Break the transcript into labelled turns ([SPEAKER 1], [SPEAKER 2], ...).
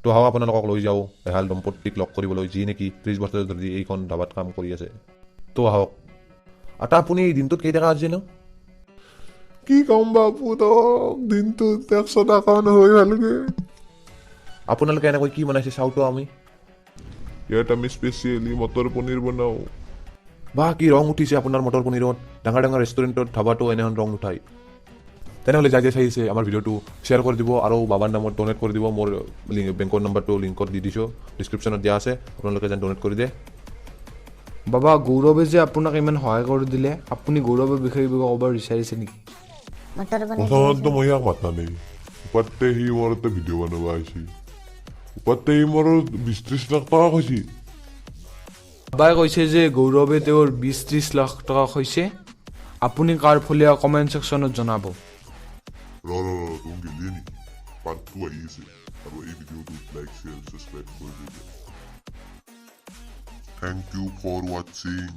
[SPEAKER 1] তো আহক, আপোনালোকক লৈ যাওঁ এহাল দম্পতীক লগ কৰিবলৈ, যি নেকি 30 বছৰ ধৰি এইখন ধাবাত কাম কৰি আছে। তো আহক। আটা, আপুনি দিনটোত কেইটকা আৰ্জে?
[SPEAKER 2] কি ক'ম বাপু তোক, দিনটোত 100 টকা নহয় ভালকে।
[SPEAKER 1] আপোনালোকে এনেকৈ কি বনাইছে চাওঁতো আমি।
[SPEAKER 2] ইয়াত আমি স্পেচিয়েলি মটৰ পনীৰ বনাওঁ।
[SPEAKER 1] বাহ, কি ৰং উঠিছে আপোনাৰ মটৰ পনীৰত! ডাঙৰ ডাঙৰ ৰেষ্টুৰেণ্টত, ধাবাতো এনেহেন ৰং নুঠায়। তেনেহ'লে যাই যাই চাইছে আমাৰ ভিডিঅ'টো শ্বেয়াৰ কৰি দিব আৰু বাবাৰ নামত ডনেট কৰি দিব। মোৰ বেংকৰ নম্বৰটো লিংকত দি দিছোঁ, ডিছক্ৰিপশ্যনত দিয়া আছে। আপোনালোকে যেন ডনেট কৰি দিয়ে।
[SPEAKER 3] বাবা, গৌৰৱে যে আপোনাক ইমান সহায় কৰি দিলে, আপুনি গৌৰৱৰ বিষয়ে কিবা ক'ব বিচাৰিছে নেকি?
[SPEAKER 4] মটৰ
[SPEAKER 2] প্ৰথমতো
[SPEAKER 4] বনাইছে।
[SPEAKER 2] মই ইয়াক মাতা নাই। ওপৰতে সি মোৰ এটা ভিডিঅ' বনাব আহিছে, ওপৰতে সি মোৰ 20-30 লাখ টকা কৈছে।
[SPEAKER 3] বাবাই কৈছে যে গৌৰৱে তেওঁৰ 20-30 লাখ টকা কৈছে। আপুনি কাৰ ফলীয়া, কমেণ্ট ছেকশ্যনত জনাব।
[SPEAKER 2] ৰ ৰ ৰ, তুমি গেলিয়ে নেকি? পাৰ্ট 2 আহি আছে আৰু এই ভিডিঅ'টোত লাইক, শ্বেয়াৰ, ছাবস্ক্ৰাইব কৰি দিবা। Thank you for watching.